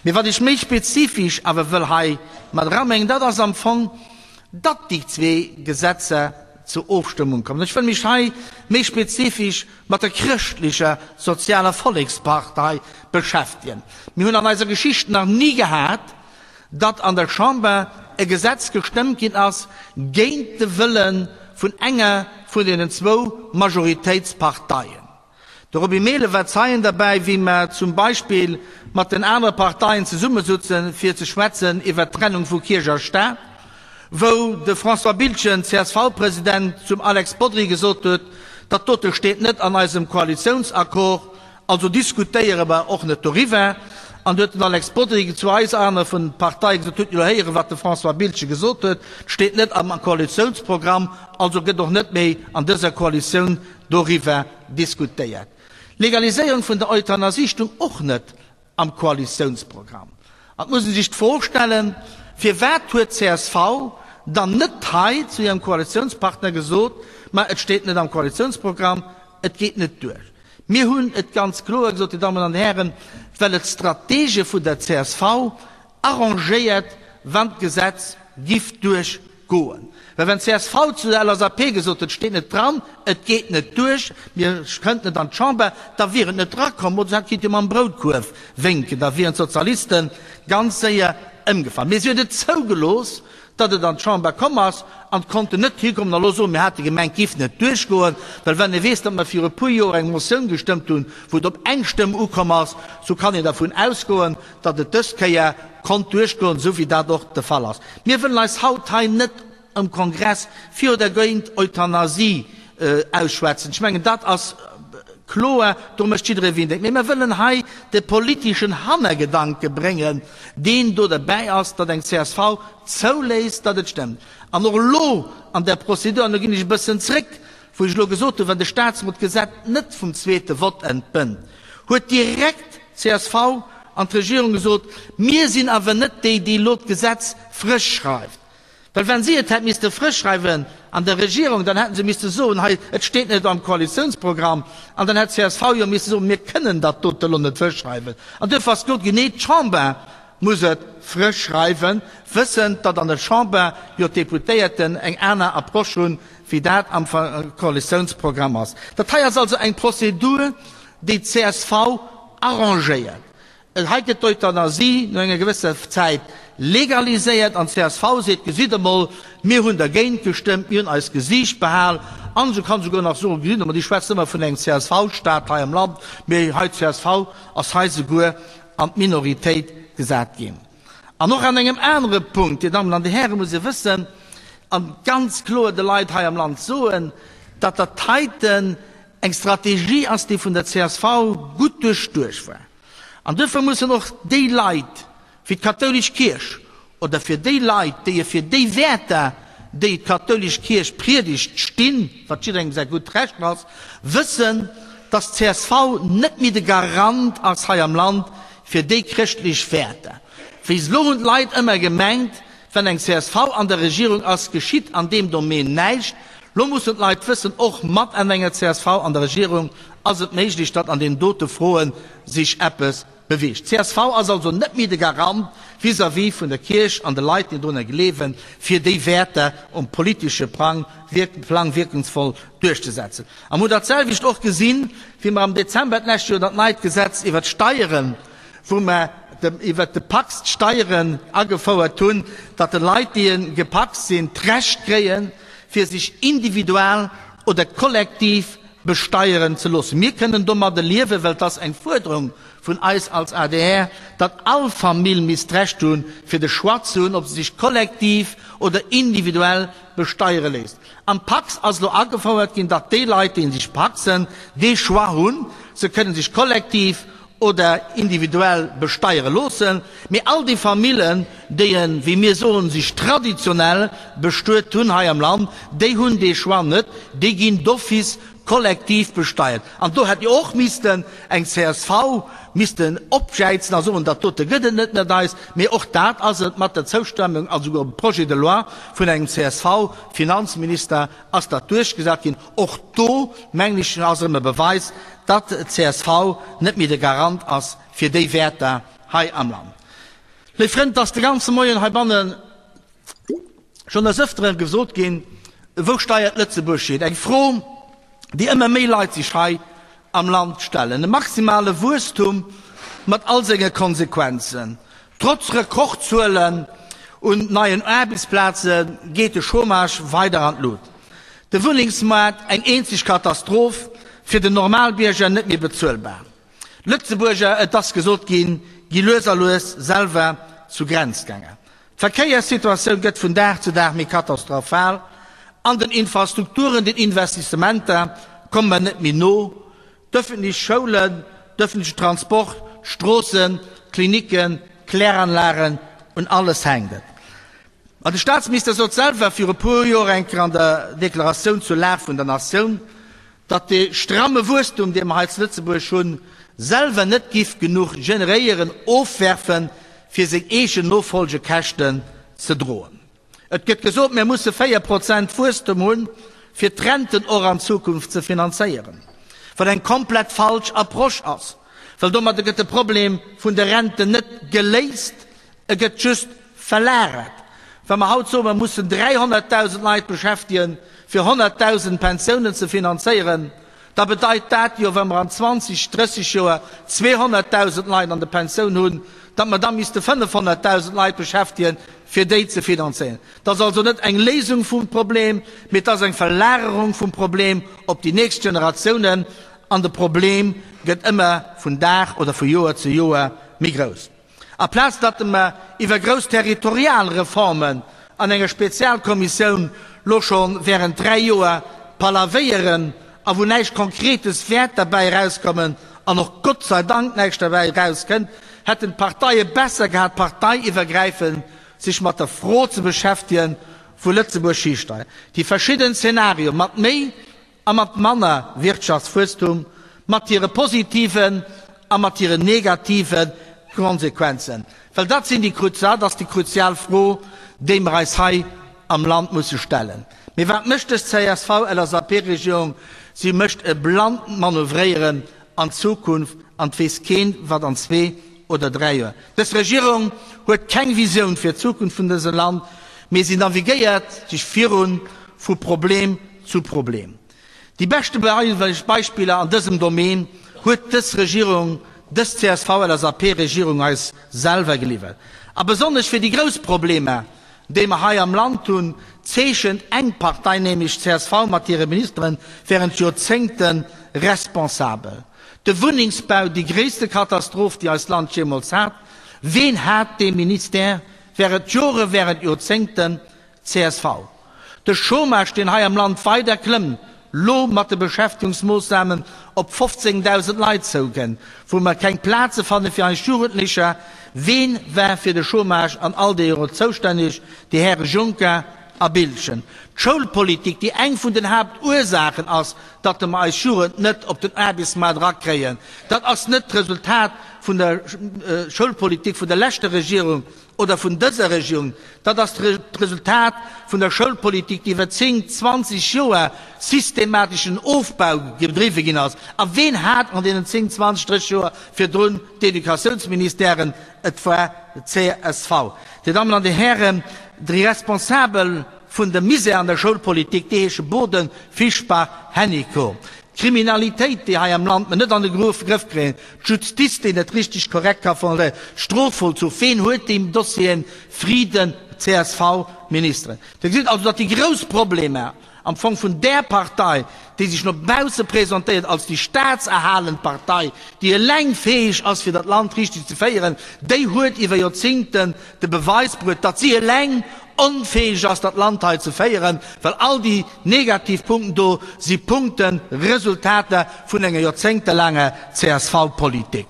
Mee wat ech méi spezifesch awer wëll hei mat erabréngen, dat ass am Fong, datt déi zwee Gesetzer zur Ofstëmmung kommen. Ech wëll mech hei méi spezifesch mat der Chrëschtlecher Sozialer Vollekspartei beschäftegen. Mir hunn an eiser Geschicht nach ni gehat, datt an der Chamber e Gesetz gestëmmt ginn ass géint de Wëlle vun enger vun deenen zwou Majoritéitsparteien. De Roby Mehlen war Zeien derbäi, wéi mer zum Beispill mat den anere Parteien zesummesutzen, fir ze schwätzen iwwert d'Trennung vu Kierch a Staat, wou de François Biltgen, CSV-President, zum Alex Bodry gesot huet, Dat dote steet net an eisem Koalitiounsaccord, also diskutéiere mer och net doriwwer. An du huet den Alex Bodry zu eis aner vun Parteie gesot, Hutt Dir elo héieren, wat de François Biltgen gesot huet? Et steet net am Koalitiounsprogramm, also gëtt och net méi an dëser Koalitioun doriwwer diskutéiert. D'Legaliséierung vun der Euthanasie stung och net am Koalitiounsprogramm. An et muss ee sech d'Fro stellen, Firwat huet csv dann net hei zu hirem Koalitiounspartner gesot, Ma et steet net am Koalitiounsprogramm, et geet net duer? Mir hunn et ganz kloer gesot, Dir Dammen an Hären, well et d'Stratege vun der csv arrangéiert, wann d'Gesetz giff duerch goen. Well wann csv zu der LSAP gesot huet, et steet net dran, et geet net duerch, mir kënnt net an d'Chamber, da wier et net drakomm. Oder se hätt kinnt jo mam Broutkuerf wénken, da wieren d'Sozialiste ganz séier ëmgefall. Mee si huet et zougelooss, datt et an d'Chamber komm ass, an konnten net hikommen a lo soen, mir hate gemengt, giff net duerchgoen. Well wann ee weess, datt mer viru e puer Joer eng Motioun gestëmmt hunn, wou et op eng Stëmm ukomm ass, sou kann een dervun ausgoen, datt et dës Kéier konnt duerchgoen, esou wéi dat och de Fall ass. Mir wëllen eis haut hei net um Kongress fir oder géint Euthanasie ausschwätzen. Ech mengen, dat ass kloer, do mécht jidderee wéi en denkt. Mee mir wëllen hei de politeschen Hannergedanke bréngen, deen do derbäi ass, datt eng csv zouléisst, datt et stëmmt. An och elo an där Prozedur, an do ginn ech e bëssen zréck, wou ech elo gesot hunn, wann de Statsrot d'Gesetz net vum zweete Vott entbënnt, huet direkt d'CSV an d'Regierung gesot, mir sinn awer net déi, déi elo d'Gesetz frësch schreift. Well wa si et hätt misste frësch schreiwen an der Regierung, dann hätte se misste soen, hei, et steet net am Koalitiounsprogramm. An dann hätt d'CSV jo misste soen, mir kënnen dat dote elo net frësch schreiwen. An duerfir ass gesot ginn, nee, d'Chamber muss et frësch schreiwen, wëssend, datt an der Chamber jo d'Deputéierten eng aner Approche hunn, wéi dat am Koalitiounsprogramm ass. Dat hei ass also eng Prozedur, déi d'CSV arrangéiert. Hei gëtt d'Euthanasie no enger gewësser Zäit legaliséiert an d'CSV seet, Gesitt emol, mir hunn dergéint gestëmmt, mir hunn eist Gesiicht behal. An se kann souguer nach soen, Gesitt emol, déi schwätzen ëmmer vun engem CSV-Staat hei am Land, mee hei d'CSV ass hei souguer an d'Minoritéit gesat ginn. An och an engem anere Punkt, Dir Dammen an Dir Hären, muss ee wëssen a ganz kloer de Leit hei am Land soen, datt dat heiten eng Strategie ass, déi vun der csv gutt duerchduecht war. An duerfir mussen och déi Leit wéi d'kathoulesch Kierch oder fir déi Leit, déi e fir déi Wäerter, déi d'kathoulesch Kierch priedegt, stinn, wat jidderengem säi gutt Recht ass, wëssen, dass d'CSV net méi de Garant ass hei am Land fir déi chrëschtlech Wäerter. Bis elo hunn d'Leit ëmmer gemengt, wann eng csv an der Regierung ass, geschitt an deem Domaine näischt. Lo mussen d'Leit wëssen, och mat an enger csv an der Regierung ass et méiglech, datt an deenen dote Froe sech eppes beweegt. Csv ass also net méi de Garant vis-à-vis vun der Kierch an de Leit, déi dorunner gleewen, fir déi Wäerter um politesche Plang wierkungsvoll duerchzesetzen. A mer hunn dat selwecht och gesinn, wéi mer am Dezember d'lescht Joer dat neit Gesetz iwwert d'Steieren, wou mer iwwert de Pacs d'Steieren agefouert hunn, datt de Leit, déi gepaxt sinn, d'Recht kréien, fir sech individual oder kollektiv besteieren ze loossen. Mir kënnen domadde liewen, well et ass eng Fuerderung vun eis als adr, datt all Famill misst d'Recht hunn, fir de Choix ze hunn, ob se sech kollektiv oder individuell besteiere léisst. Am Pacs ass elo agefouert ginn, datt déi Leit, déi sech pacsen, dee Choix hunn, se kënnen sech kollektiv oder individuell besteiere loossen. Mee all déi Famillen, déi, wéi mir soen, sech traditionell bestuet hunn hei am Land, déi hunn dee Choix net, déi ginn d'office kollektiv besteiert. An do hätt jo och missten eng csv missten opjäizen a soen, dat dote gëtt et net mat eis. Mee och dat ass et mat der Zoustëmmung a souguer um Projet de loi vun engem CSV-Finanzminister ass dat duerchgesat ginn. Och do, mengen ech, ass erëm e Beweis, datt d'CSV net méi de Garant ass fir déi Wäerter hei am Land. Léif Frënn, 't ass de ganze Moien heibanne schonn des Ëfteren gesot ginn, Wou steiert Lëtzebuerg hin? Eng Fro, déi ëmmer méi Leit sech hei am Land stellen. E maximale Wuesstum mat all senge Konsequenzen. Trotz Rekordzuelen un neien Aarbechtsplaze geet de Chômage weider an d'Lut. De Wunnengsmaart eng eenzeg Katastroph, fir den Normalbierger net méi bezuelbar. D'Lëtzebuerger, et ass gesot ginn, gi lues a lues selwer zu Grenzgänger. D'Verkéierssituatioun gëtt vun Dag zu Dag méi katastrophal. An den Infrastrukturen, den Investissementer komme mer net méi no. D'ëffentlech Schoulen, d'ëffentlechen Transport, d'Stroossen, d'Klinicken, d'Kläranlagen, un alles hänkt et. Ma de Staatsminister sot selwer viru puer Joer eng Kéier an der Deklaratioun zur Lag vun der Natioun, datt dee stramme Wuesstum, dee mer hei zu Lëtzebuerg hunn, selwer net giff genuch generéieren, ofwerfen, fir seng eegen Nofolgekäschten ze droen. Et gëtt gesot, mir musse 4 Prozent Wuesstum hunn, fir d'Renten och an Zukunft ze finanzéieren, wat eng komplett falsch Approche ass, well domadder gëtt de Problem vun de Renten net geléist, e gëtt just verlagert. Wa mer haut soen, mer mussen 300.000 Leit beschäftegen, fir 100.000 Pensiounen ze finanzéieren, da bedeit dat jo, wa mer an 20, 30 Joer 200.000 Leit an der Pensioun hunn, datt mer da misste 500.000 Leit beschäftegen, fir déi ze finanzéieren. Dat ass also net eng Léisung vum Problem, mee et ass eng Verlagerung vum Problem op déi nächst Generatiounen, an de Problem gëtt ëmmer vun Dag oder vu Joer zu Joer méi grouss. Aplaz datt mer iwwer grouss territorial Reformen an enger Spezialkommissioun lo scho während 3 Joer palavéieren a wou näischt Konkretes wäert derbäi erauskommen an och Gott sei Dank näischt derbäi erauskënnt, hätten d'Parteie besser gehat parteiiwwergräifend sech mat der Fro ze beschäftegen, wou Lëtzebuerg histeiert. Déi verschidden Szenarioe mat méi a mat manner Wirtschaftswuesstum, mat hire positiven a mat hiren negative Konsequenzen, well dat sinn déi, dat ass déi kruzial Fro, déi mer eis hei am Land musse stellen. Mee wat mécht dës CSV-LSAP-Regierung? Si mécht e blannt Manövréieren an d'Zukunft an 't weess keen, wat an zwee oder dräi Joer. Dës Regierung huet keng Visioun fir d'Zukunft vun dësem Land, mee si navigéiert sech virun vu Problem zu Problem. Déi beschte Beispiller an dësem Domaine huet dës Regierung, dës CSV-LSAP-Regierung eis selwer geliwwert. A besonnesch fir déi grouss Problemer, déi mer hei am Land hunn, zeechent eng Partei, nämlech d'CSV mat hire Ministeren, während Joerzéngte responsabel. De Wunnengsbau, déi gréisste Katastroph, déi eist Land jeemools hat. Ween hat dee Ministère während Jore, während Joerzéngten? Csv. De Chômage, deen hei am Land weider klëmmt, lo mat de Beschäftigungsmoossnamen op 15.000 Leit zoukënnt, wou mer keng Plaze fanne fir eis Jugendlecher. Ween war fir de Chômage an all déi Jore zoustänneg? Déi Häre Juncker a Biltgen. D'Schoulpolitik, déi eng vun den Haaptursaachen ass, datt mer eis Jugend net op den Aarbechtsmaart erakréien, dat ass net d'Resultat vun der Schoulpolitik vun der leschter Regierung, oder vun dëser Regierung, dat ass d'Resultat vun der Schoulpolitik, déi iwwer 10, 20 Joer systemateschen Ofbau gedriwwe ginn ass. A ween hat an deenen 10, 20, 30 Joer virdrun d'Educatiounsministèren? Et war d'CSV. Dir Dammen an Dir Hären, déi Responsabel vun dem Misär an der Schoulpolitik, déi heesche Boden, Fischbach, Hennicot. D'Kriminalitéit, déi hei am Land mer net an de Grëff kréien, d'Justiz, déi net richteg korrekt ka fonctionnéieren, Strofvollzuch, ween huet déi Dossieren? Frieden, csv, Ministeren. Dir gesitt also, datt déi grouss Problemer am Fong vun där Partei, déi sech no bausse presentéiert als déi staatserhalend Partei, déi eleng fäeg ass fir dat Land richteg ze féieren, déi huet iwwer Joerzingten de Beweis bruet, datt si eleng onfäeg ass dat Land hei ze féieren, well all déi negativ Punkten do si Punkten, Resultater vun enger joerzéngtelaanger CSV-Politik.